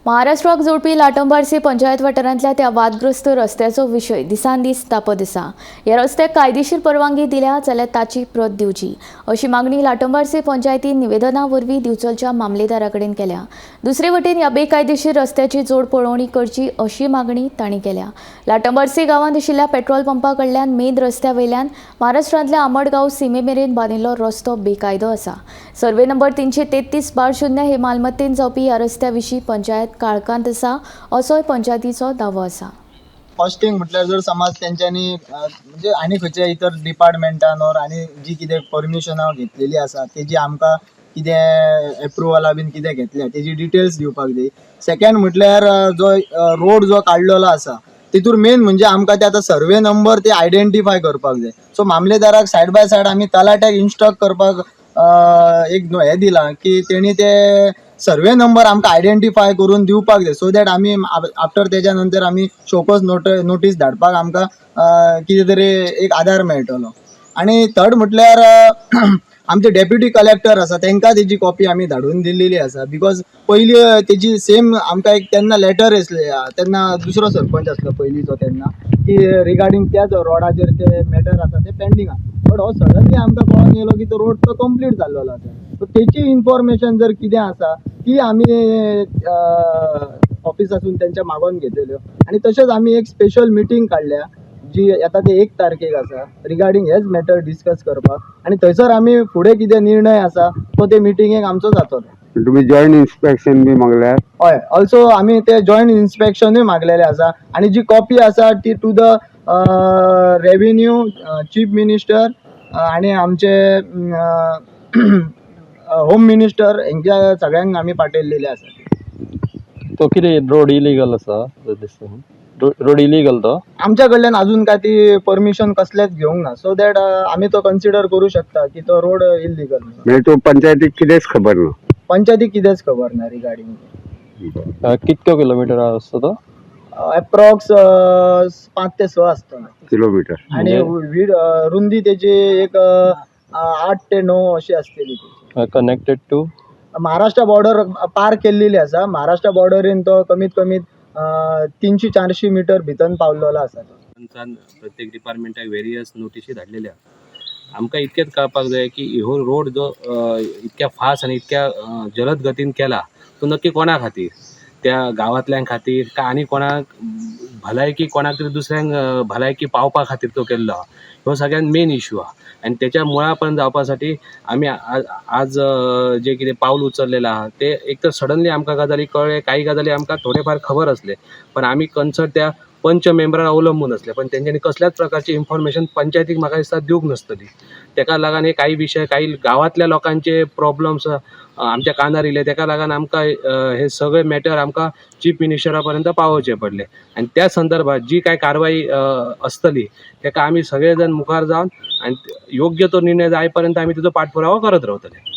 महाराष्ट्राक जोडपी लाटंबार्से पंचायत वाठारांतल्या त्या वादग्रस्त रस्त्याचो विशय दिसान दीस तापत आसा. ह्या रस्त्याक कायदेशीर परवानगी दिल्या जाल्यार ताची प्रत दिवची अशी मागणी लाटंबार्से पंचायतीन निवेदना वरवीं दिवचलच्या मामलेदारा कडेन केल्या. दुसरे वटेन ह्या बेकायदेशीर रस्त्याची जोड पळोवणी करची अशी मागणी तांणी केल्या. लाटंबार्से गांवांत आशिल्ल्या पेट्रोल पंपा कडल्यान मेन रस्त्या वयल्यान महाराष्ट्रांतल्या आमडगांव सीमे मेरेन बांदिल्लो रस्तो बेकायदो आसा. सर्वे नंबर 333/0 हे मालमत्तेन जावपी ह्या रस्त्या विशीं पंचायत काळखांत आसा असोय पंचायतीचो दावो आसा. फर्स्ट थिंग म्हटल्यार जर समज तेंच्यांनी म्हणजे आनी खंयच्या इतर डिपार्टमेंटान or आनी जी कितें परमिशनां घेतलेली आसा, तेजी आमकां कितें एप्रुवलां बीन कितें घेतल्या तेजी डिटेल्स दिवपाक जाय. सेकंड म्हटल्यार जो रोड जो काडलेलो आसा, तितूर मेन म्हणजे आमकां ते आतां सर्वे नंबर ते आयडेंटिफाय करपाक जाय. सो मामलेदाराक सायड बाय सायड आमी तलाट्याक इन्स्ट्रक्ट करपाक एक हें दिलां की तेणी ते सर्वे नंबर आमकां आयडेंटिफाय करून दिवपाक जाय, सो that आमी आफ्टर तेच्या नंतर आमी शोकॉज नोटीस धाडपाक आमकां कितें तरी एक आदार मेळटलो. आनी थर्ड म्हटल्यार आमचे डेप्युटी कलेक्टर आसा, तांकां तेजी कॉपी आमी धाडून दिल्लेली आसा, because पयली तेजी सेम आमकां एक तेन्ना लेटर आसले, तेन्ना दुसरो सरपंच आसलो पयलींचो तेन्ना, की रिगार्डींग त्याच रोडाचेर ते मॅटर आसा ते पेंडींग आसा. बट हो सडनली आमकां कळोन येयलो की तो रोड तो कंप्लीट जाल्लेलो आसा. सो तेची इन्फॉर्मेशन जर कितें आसा ती आमी ऑफिसासून तेंच्या मागोवन घेतलेल्यो. आनी तशेंच आमी एक स्पेशल मिटींग काडल्या जी येता ते 1 तारखेक आसा, रिगार्डींग हेच मॅटर डिस्कस करपाक. आनी थंयसर आमी फुडें कितें निर्णय आसा तो ते मिटींगेक आमचो जातलो. तुम्ही जॉईंट इन्स्पेक्शन बी मागल्यार? हय, ऑल्सो आमी ते जॉयंट इन्स्पेक्शनूय मागलेले आसा आनी जी कॉपी आसा ती to the revenue chief minister आनी आमचे होम मिनिस्टर हेंच्या सगळ्यांक आमी पाठयल्लेले आसा. तो कितें रोड इलिगल आसा दिसता, रोड इलिगल तो. आमच्या कडल्यान अजून काय ती परमिशन कसलेच घेवंक ना, सो that आमी तो कन्सिडर करूं शकता की तो रोड इलिगल. म्हणजे तो पंचायतीक कितेंच खबर ना? पंचायतीक कितेंच खबर ना रिगार्डींग. कितक्यो किलोमिटर आसता तो? एप्रॉक्स 5 ते 6 आसतलो. किलोमीटर. आणि रुंदी त्याची एक 8 ते 9 अशी आसतली ती. Connected two? महाराष्ट्र बॉर्डर पार केल्लेली आसा. महाराष्ट्र बॉर्डरीन तो कमीत कमी 300-400 मिटर भितर पावलेलो आसा तो. पंचान प्रत्येक डिपार्टमेंटाक वेरियस नोटिशी धाडलेल्या आहा. आमकां इतकेंच कळपाक जाय की हो रोड जो इतक्या फास्ट आनी इतक्या जलद गतीन केला तो नक्की कोणा खातीर? त्या गांवांतल्यां खातीर काय आनी कोणाक भलायकी, कोणाक तरी दुसऱ्यांक भलायकी पावपा खातीर तो केल्लो आहा? हो सगळ्यात मेन इशू आहा आनी त्याच्या मुळा पर्यंत जावपा साठी आमी आज आज जे कितें पावल उचललेलें आहा ते एक तर सडनली आमकां गजाली कळ्ळे. काही गजाली आमकां थोडे फार खबर आसले, पण आमी कन्सर्ट त्या पंच मेंबरार अवलंबून आसले, पण तेंच्यांनी कसल्याच प्रकारची इन्फॉर्मेशन पंचायतीक म्हाका दिसता दिवंक नासतली. तेका लागून हे काही विशय, काही गांवांतल्या लोकांचे प्रॉब्लम्स आमच्या कानार येयले. तेका लागून आमकां हे सगळे मॅटर आमकां चीफ मिनिस्टरा पर्यंत पावोवचे पडले. आनी त्या संदर्भात जी काय कारवाई आसतली तेका आमी सगळे जाण मुखार जावन आनी योग्य तो निर्णय जाय पर्यंत आमी तेजो पाठपुरावो करत रावतले.